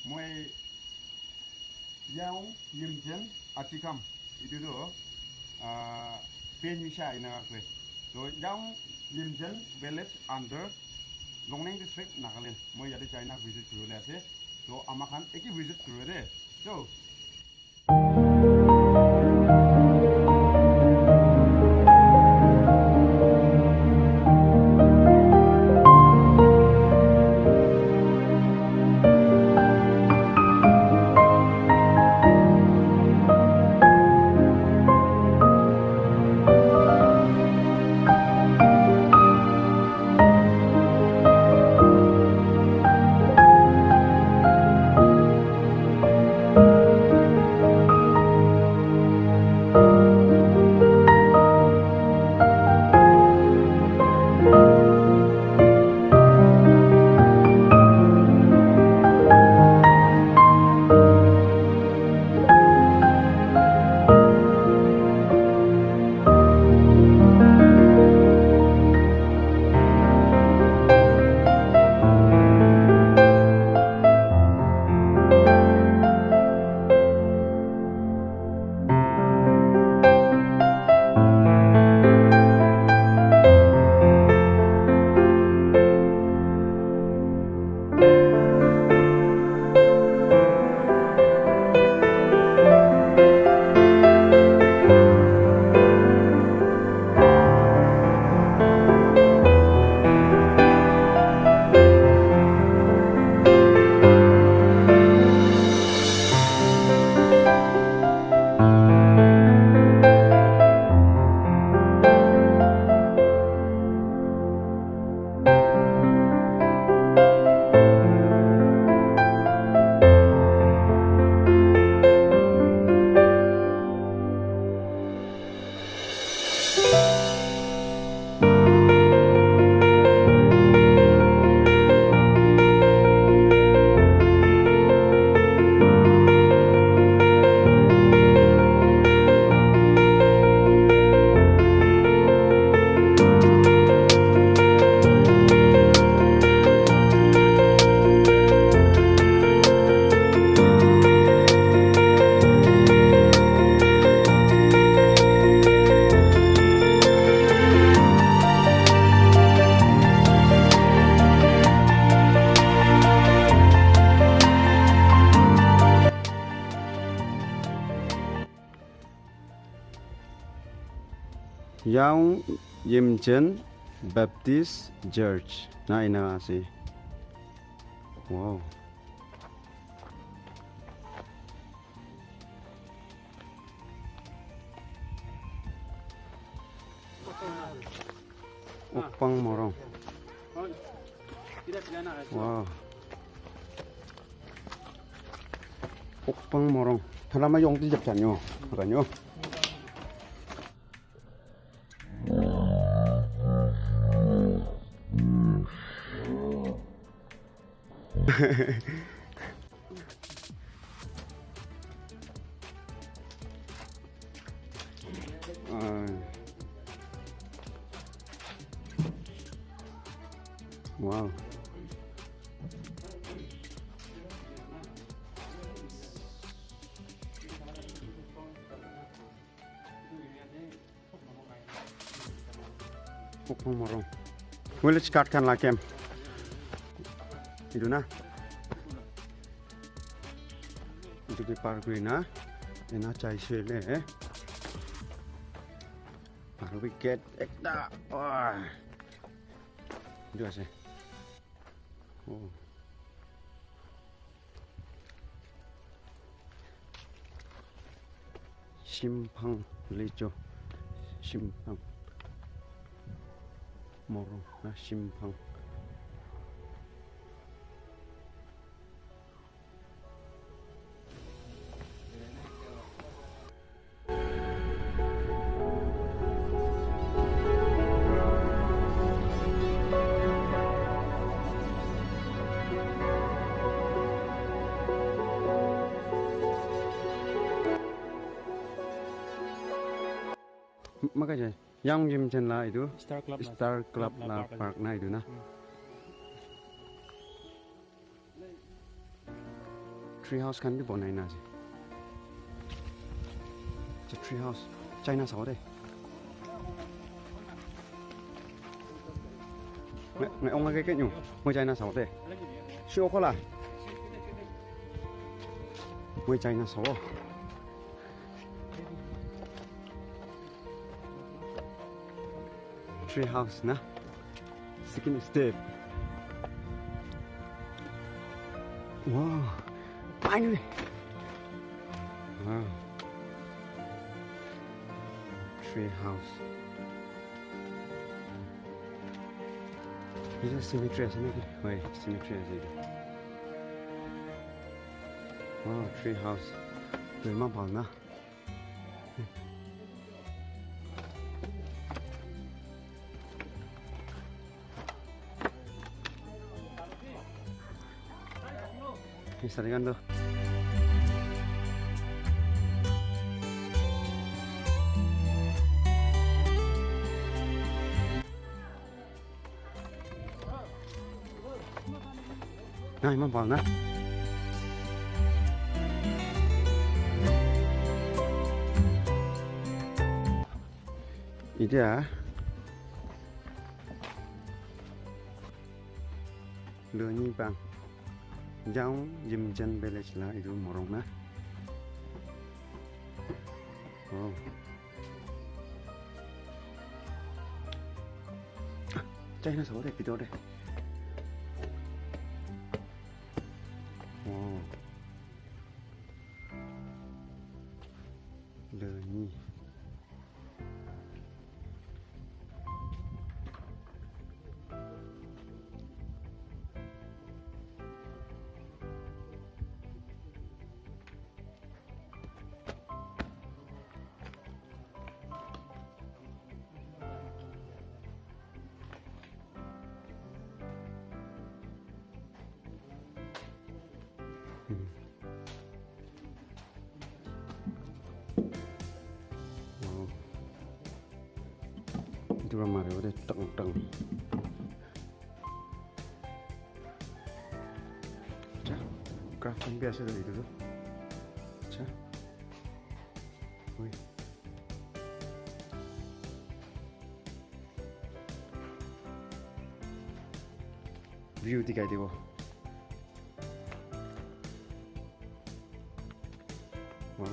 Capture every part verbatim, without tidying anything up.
Moi Yaung Yimchen Achikam, itu tu, ah, Pen Misha ina koi. So, Yaung Yimchen village under Longleng district, Nagaland. Moi yate jaina visit kuribole ase. So, ama khan eki visit kuribo de. So, Yaung Yimchen Baptist Church na ina ase. Wow. Ukpang morong. Wow. Ukpang morong. Thalama yong tijak chanyo. Makanyo. Ah. Wow. Ukpang morong. Village card khan la camp. Itu na. Itu ke par kuri na. Ena chai se le. Aru bi gate ekta. Ah. Itu ase. Oh. Shimphang village. Shimphang. Morong na Shimphang. Maka je, Yaung Yimchen la itu. Star Club la. Star Club la park na itu na. Hmm. Tree house khan bi banai na ase. It's a tree house. China sabo de. Ngai, ngai, ong ngai ke nyu. Mo China sabo de. Shi okola. Mo China sabo. Tree house na. Second step. Wow. Finally. Wow. Tree house. Is a cemetery ase naki? Hoi, cemetery ase etu. Wow, tree house. Etu eman bhal na. Ni sari kan tu. Na, eman bhal na. Etia Loni Bang Jaung Yimjen Village la etu morung na. Oh. China sabo de, bhitor de. Oh. Loni. Etu para mari bo de tang tang. Acha, craft khan bi ase etu tu. Acha. Oi. View dikhai dibo. Wow.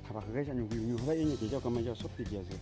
Thaba khagai sa nyu nyu khagai ni ke jo kamai jo sob dikhi ase.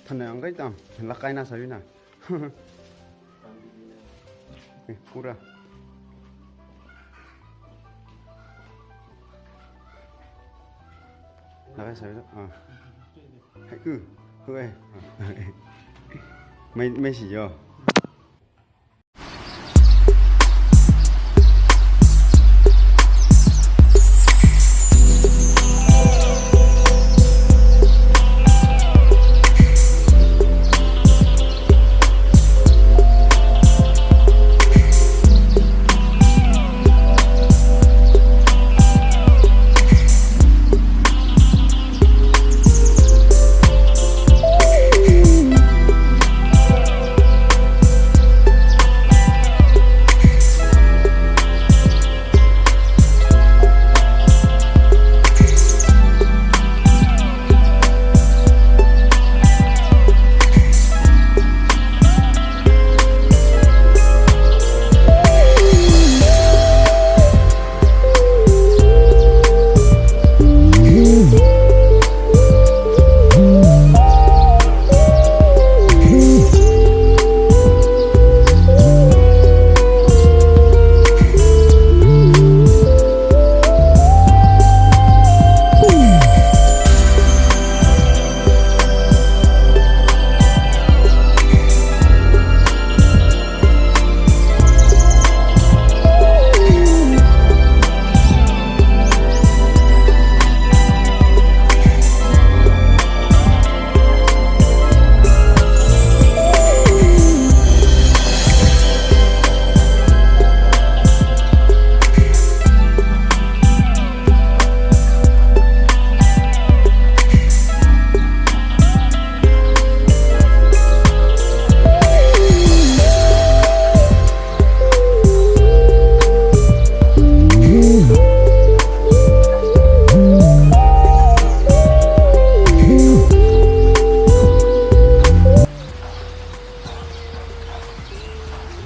Thana ang kai tam, lakai na sabi na. Eh, pura. Lakai sabi na. Ah. Hai, uh, hui. Mai, mai si yo.